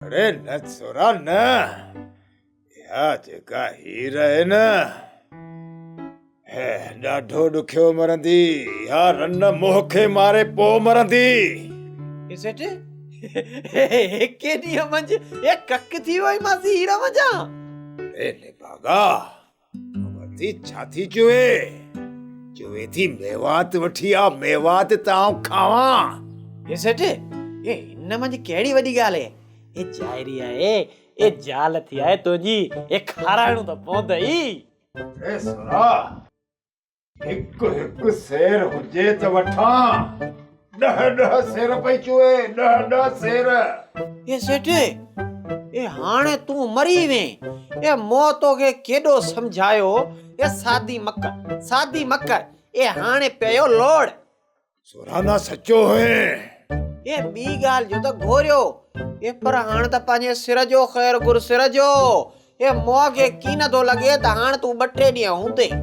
اڙي نه ڇورا نه، اها جيڪا هير آهي نه، هي ڏاڍو ڏکيو مرندي، اها رن منهن کي ماري پوء مرندي. هي سيٺ، هڪ ڏينهن منجهه هي ڪڪ ٿي وئي ماسي هير منجهان. اڙي نڀاڳا، خبر ٿي ڇا ٿي چوي؟ چوي ٿي ميوات وٺي آ ميوات ته آئون کاوان. هي سيٺ، هي هن منجهه ڪهڙي وڏي ڳالهه آهي؟ هي ظاهري آهي، هي زال ٿي آهي تنهنجي، هي کارائڻو ته پوندئي. اي سورا، هڪ هڪ سير هجي ته وٺان، ڏهه ڏهه سير پئي چوئي، ڏهه ڏهه سير. اي سيٺ، اي هاڻي تون مري وين، اي مون توکي ڪيڏو سمجهايو، اي سادي مڪر، سادي مڪر، اي هاڻي پيو لوڙ. سورانا سچو هئين. اي ٻي ڳالهه جو ته گهوريو، اي پر هاڻ ته پنهنجي سر جو خير گهر سر جو، اي مون کي ڪين ٿو لڳي ته هاڻ تون ٻه ٽي ڏينهن هوندين.